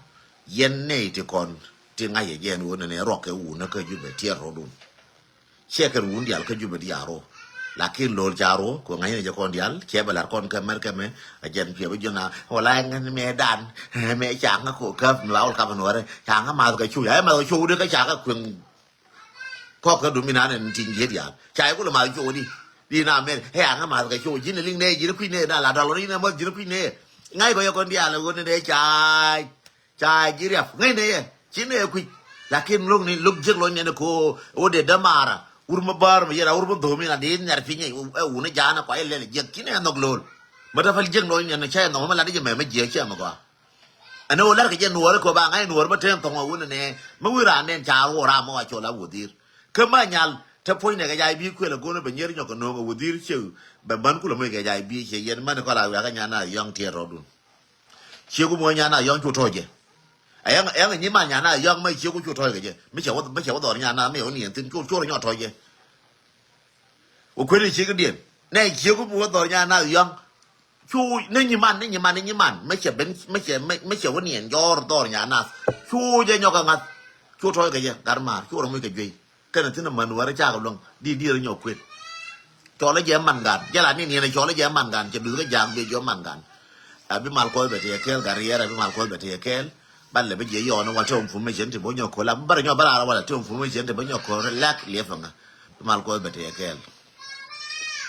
Yɛn nɛy ti kɔn ti ŋa̱c ɛ jɛn wun nɛ ruɔk kɛ wun kä Jubɛ tiɛɛr rɔdun. Cɛ kɛn wun dial kä Jubɛ diaal rɔ. Lakin lo̱l ca rɔ kɛ ŋa̱cni jɛ kɔn dial cɛ bɛ lar kɔn kɛ mɛr kɛ mɛ. A jɛn piɛ bɛ jɔna wala ŋän mɛ dan mɛ ca ŋä ko käp mi ba wal kap nuɔrɛ ca ŋä math kɛ cu ya math kɛ cu di kä ca kɛ kueŋ. Kɔk kä dumi nan in tin jiet dial ca ikulɛ math cu di. Di na mɛ ɛ ŋä math kɛ cu ji̱n liŋ nɛ ji̱n kui̱ nɛ na la dal wala ji̱n mɔth ji̱n kui̱ nɛ. Ŋa̱c kɔ yɛ kɔn dial wun nɛ ca Ca ji̱ riap ŋäcnɛ yɛ ci nɛ yɛ kui̱c. Lakin lo̱k ni lo̱k jiäk lɔcnɛ ni ko wä dee dämaara wur mi bäär mi yɛn a wur mi dho̱o̱m in a dee nhiar piny ɛ wuni jaanɛ kua ilɛl jiäk ci nɛ yɛ nhɔk lo̱l. Mi te päl jiäk lɔcnɛ ni cɛ yɛ nhɔk mi lat i̱ jɛ mɛmɛ jiäk cɛ nhɔk a. Ɛn ɣöö la̱rkɛ jɛ nuɔɔri kɛ ba ŋa̱c nuɔɔri bä te nhɔk a wuni nɛ mi wi̱i̱ raan nɛn ca ruɔɔr ram mɔ a cɔl a wudhiir. Kä ma nyal te puɔ̱nynɛ kɛ ja̱ i̱ bi kuël a go̱n bɛ nyier nyɔk kɛ no̱o̱ŋ a wudhiir cɛ bɛ män kulɛ moc kɛ ja̱ i̱ bi cɛ yɛn män kɔl a wiakä nyan a yɔ̱ŋ tiɛɛr rɔɔdun. Cieku muɔ nyan na yɔ̱ŋ cu tɔ̱ɔ̱c jɛ. Ɛyɛŋ ɛyɛŋ nyi man nyan na yɔ̱ŋ mɛ cieku cu tɔ̱ɔ̱c kɛ jɛ mi cɛ wä mi cɛ wä dhɔr nyan na mi wä niɛn thin cu cu rɔ nyɔ tɔ̱ɔ̱c jɛ. Wä kueni cieku diɛn nɛ cieku muɔ dhɔr nyan na yɔ̱ŋ. Cu ni nyi man ni nyi man ni nyi man mɛ cɛ ben mɛ cɛ mɛ cɛ wä niɛn jɔɔr dhɔr nyan na. Cu jɛ nyɔk kɛ ŋa̱th cu tɔ̱ɔ̱c kɛ jɛ gat maar cu rɔ muc kɛ juey. Kɛnɛ thin a män wärä cakɛ luäŋ di diɛɛr nyɔk kuet. Cɔlä jɛ man gan jɛ la ni niɛn cɔlä jɛ man gan cɛ duth kä ja̱a̱ŋ bɛ jɔ man gan. A bi mal kuɔth bɛ tëë kɛɛl gat riɛɛr a bi mal kuɔth bɛ tëë kɛɛl. Ba lɛ bi jiɛ yɔɔn wal ti information ti bä nyɔk kol a bä rɛ nyɔk bä raar wal ti information ti bä nyɔk kol rɛ lɛk liɛp ŋa. Bi mal kuɔth bɛ ti yɛ kɛɛl.